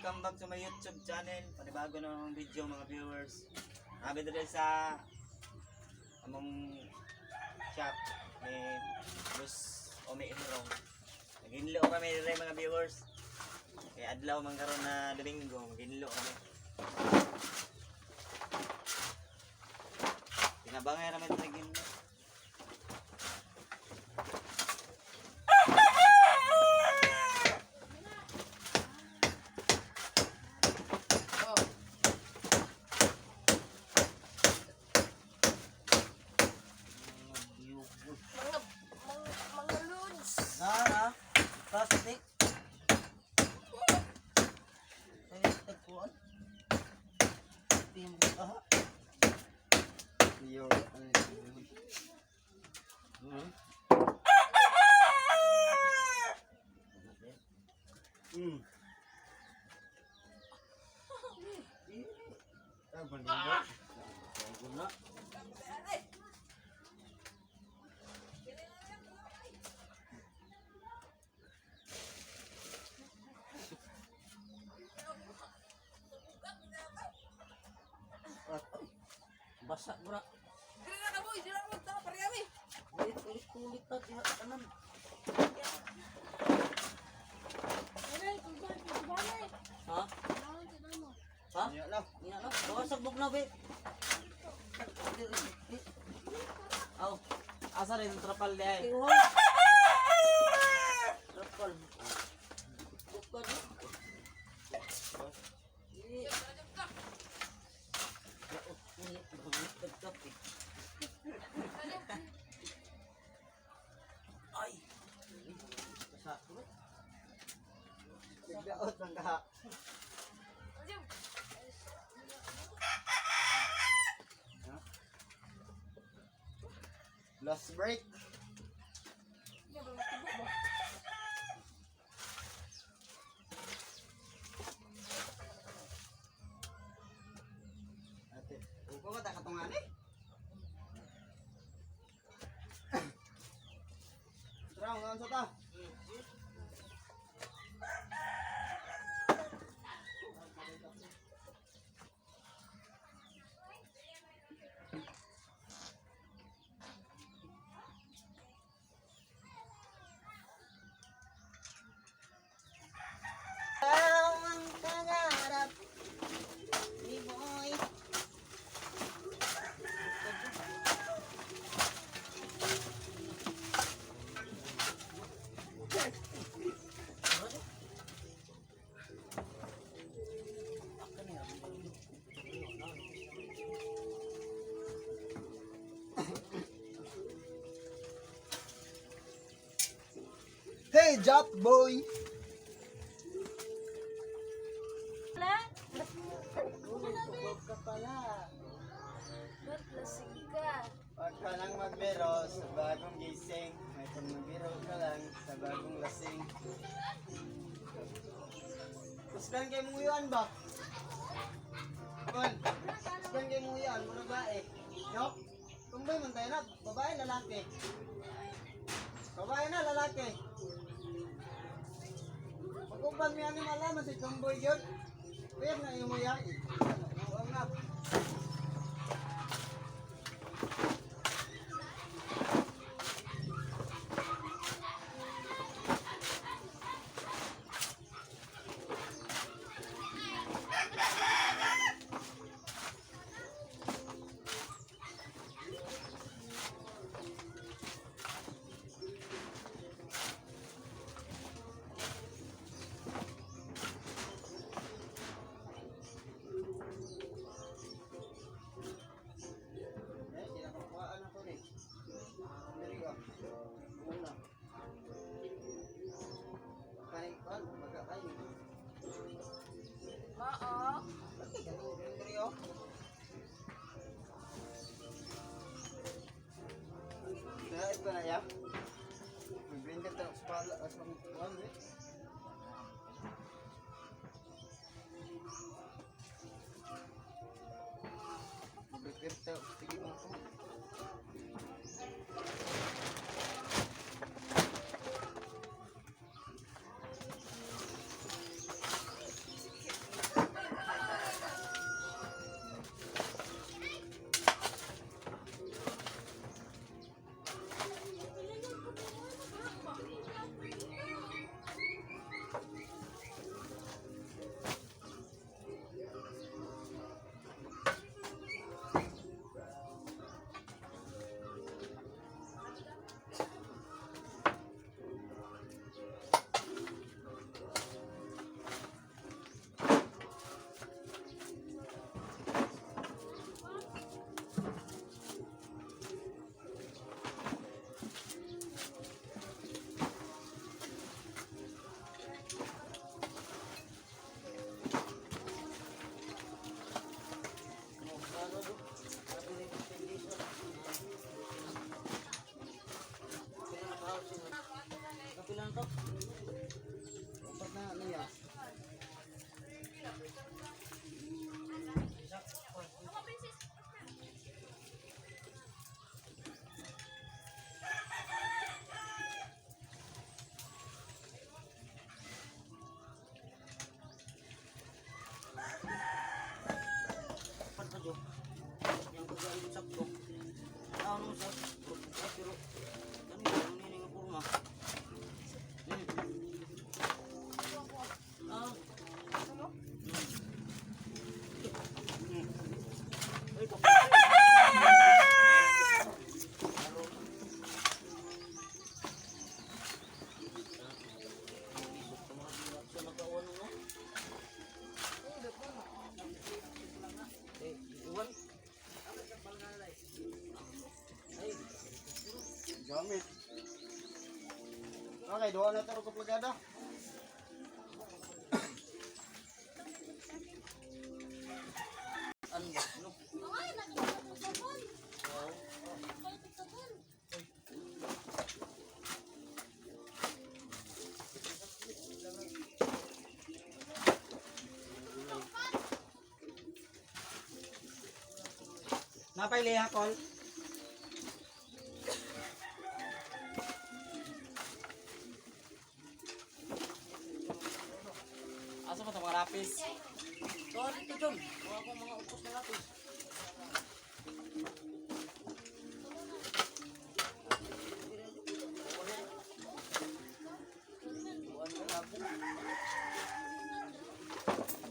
Welcome back to my YouTube channel. Panibago na ng video, mga viewers. Nabi diri sa among shop ni Boss Omi Irong. Naginlo kami diri, mga viewers. Kay adlaw man karon na Domingo, maginlo kami. Tinabangay ra mi diri ginlo. Mga lods. Na, na. Plastic. Ay, tagpuan. Tim, aha. Yo, Guna. Basa bra. Dili na ka, boy, dili na mo tama parehami. Ulit ulit ulit ta diha tanan. Ha? Ha? Niya lang. Niya lang. Bawa sa bugnaw be. Aw. Asa rin ang trapal di ay? Iwan. Trapal. Bukan. Eh. Laot ni bangit kape. Ay. Basa ko. Nagdaot lang ka. Last break. Ate, upo ka ta katungan eh. Tara, mga sa ta. Ang pangarap ni Boy. Hey, Jap boy. Huwag ka pala. Ba't lasing ka? Huwag ka lang magbiro sa bagong gising. May pamagbiro ka lang sa bagong lasing. Kusgan kay mong uyuan ba? Bon, kusgan kay mong uyuan, mura ba eh? No? Tumbay man tayo na, babae, lalaki. Babae na, lalaki. Pag-uban mi ani malaman si Tumboy yun. Kuya na imo ya. Oo nga. kay duha na taro ka plagada. Ano ba? Ano? Ay, nakita ko sabon. Kahit sabon. Napay liha kol. Asa pa itong mga lapis? Sorry ito, Jom. Wala akong mga upos na lapis.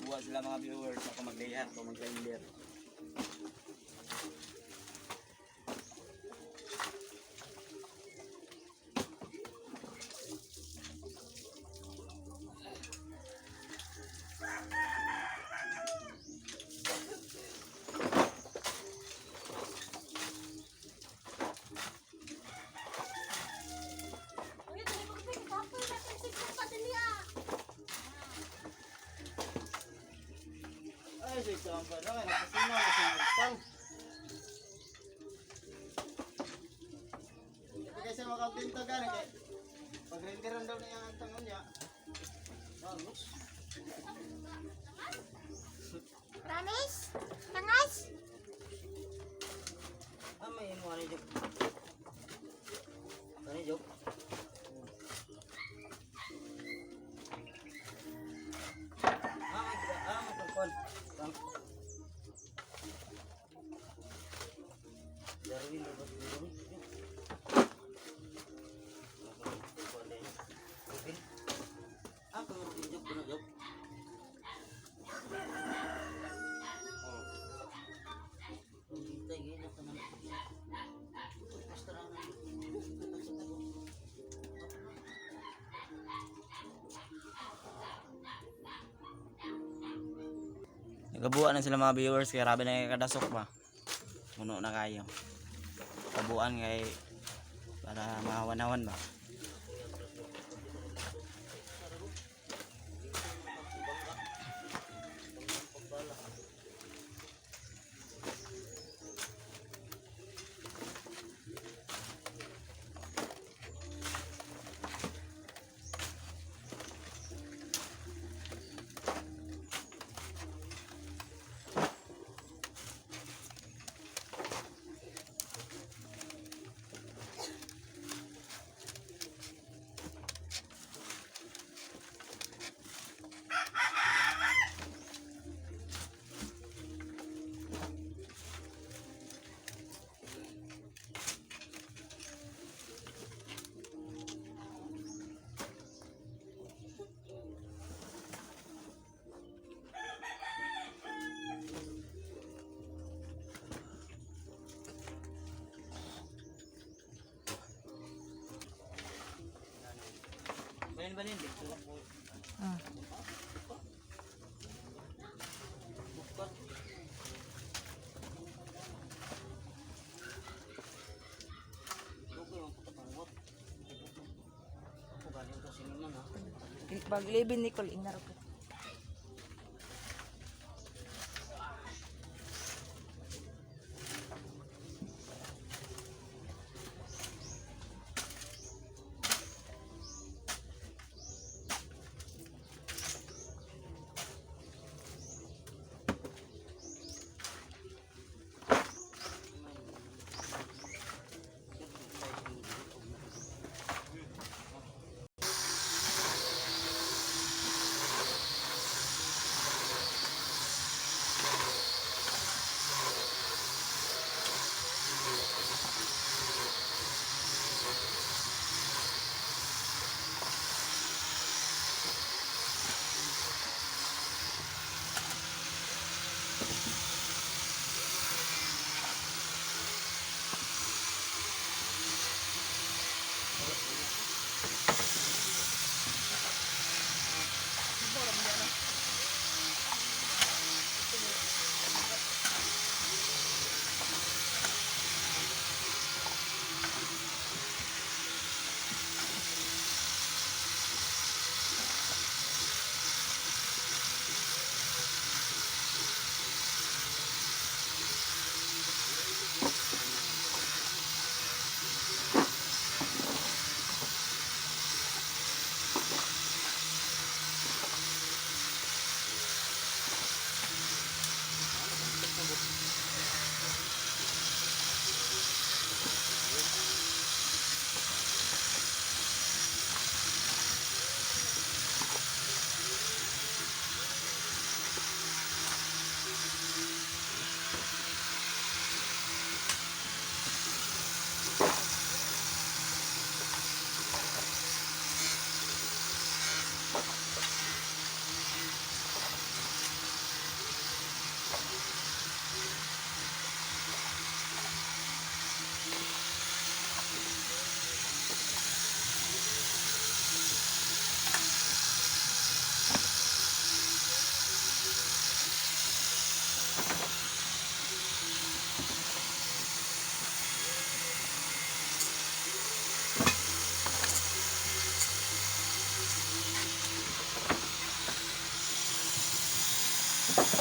Buwa sila mga viewers ako magliha, ako mag-grinder. Uy, dali ko kape. Kapoy na kay sig pa dali ah. Ay, sige ang pa na nakasino na sa pang. Hindi kasi makabinto gani kay pag renderan daw niya ang tangon niya. Carlos. Promise? Tangas? Ah, may imo ani, Jom. Ani, Jom. Ah, may ah, may tungkol. Tang. Darwin, dapat Darwin. Ruben. Ah, kung Ruben, Jom, kuno, Jom. Oh. Hintay, ngayon ako na. Basta lang na. Nagabuan na sila mga viewers kaya rabi na kadasok ba. Puno na kayo. Kabuan kay para mahawan-hawan ba. Balin balin dito. Ako galing ko siniman ha. Bag 11 Nicole ingnar ko. Guys.